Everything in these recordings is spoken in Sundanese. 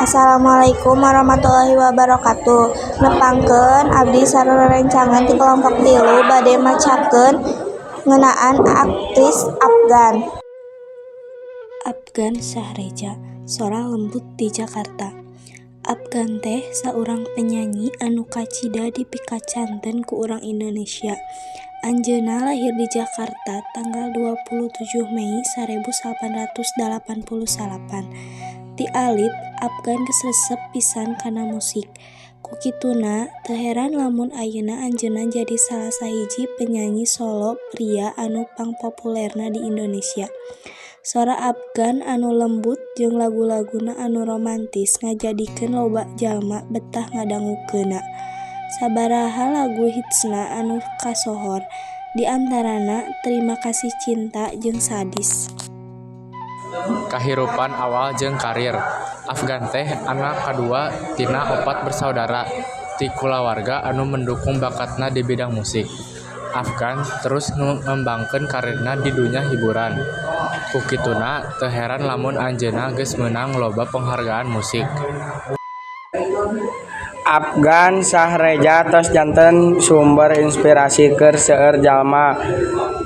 Assalamualaikum warahmatullahi wabarakatuh. Nepangkeun abdi sareng rerencangan ti kelompok 3 bade macakeun ngeunaan aktris Afgan. Afgan Syahreza, sora lembut di Jakarta. Afgan teh saurang penyanyi anu kacida dipikacanten ku urang Indonesia. Anjeunna lahir di Jakarta tanggal 27 Mei 1989. Ti alit Afgan geus resep pisan kana musik. Ku kituna teu heran lamun ayeuna anjeunna jadi salah sahiji penyanyi solo pria anu pangpopulerna di Indonesia. Sora Afgan anu lembut jeung lagu-laguna anu romantis ngajadikeun loba jalma betah ngadangukeunna. Sabaraha lagu hitsna anu kasohor, di antarana Terima Kasih Cinta jeung Sadis. Kahirupan awal jeung karir. Afgan teh anak kadua tina opat bersaudara ti kulawarga anu mendukung bakatna di bidang musik. Afgan terus ngembangkeun karirna di dunya hiburan. Ku kituna teu heran lamun anjeunna geus meunang loba panghargaan musik. Afgan Syahreza tos janten sumber inspirasi keur seueur jalma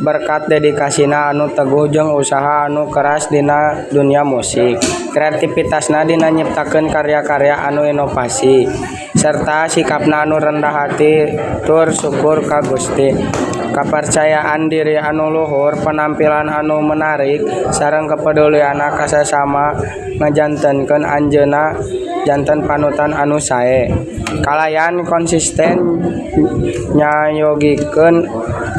berkat dedikasina anu teguh jeung usaha anu keras dina dunya musik. Kreativitasna dina nyiptakeun karya-karya anu inovasi, serta sikapna anu rendah hati tur syukur ka Gusti. Kapercayaan diri anu luhur, penampilan anu menarik, sareng kepedulianna ka sasama ngajantenkeun anjeunna janten panutan anu sae. Kalayan konsisten nyayogikeun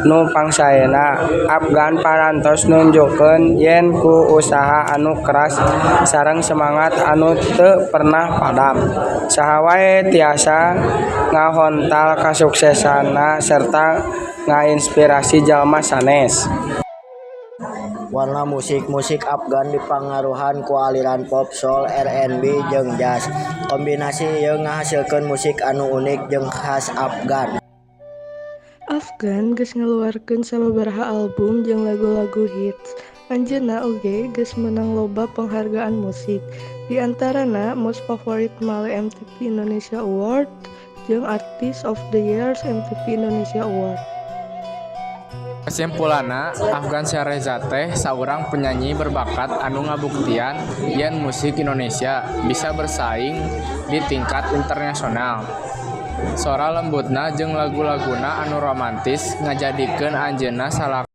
nu pangsaena, Afgan parantos nunjukkeun yen ku usaha anu keras sareng semangat anu teu pernah padam, saha wae tiasa ngahontal kasuksesan serta ngainspirasi jalma sanes. Warna musik Musik Afgan dipangaruhan ku aliran pop, soul, R&B, jeung jazz. Kombinasi ieu ngahasilkeun musik anu unik jeung khas Afgan. Afgan geus ngaluarkeun sababaraha album jeung lagu-lagu hits. Anjeunna oge geus meunang loba panghargaan musik, di antarana Most Favorite Male MTV Indonesia Award jeung Artist of the Year MTV Indonesia Award. Kesimpulanna, Afgan Syahreza teh saurang penyanyi berbakat anu ngabuktian yen musik Indonesia bisa bersaing di tingkat internasional. Sora lembutna jeung lagu-laguna anu romantis ngajadikeun anjeunna salaku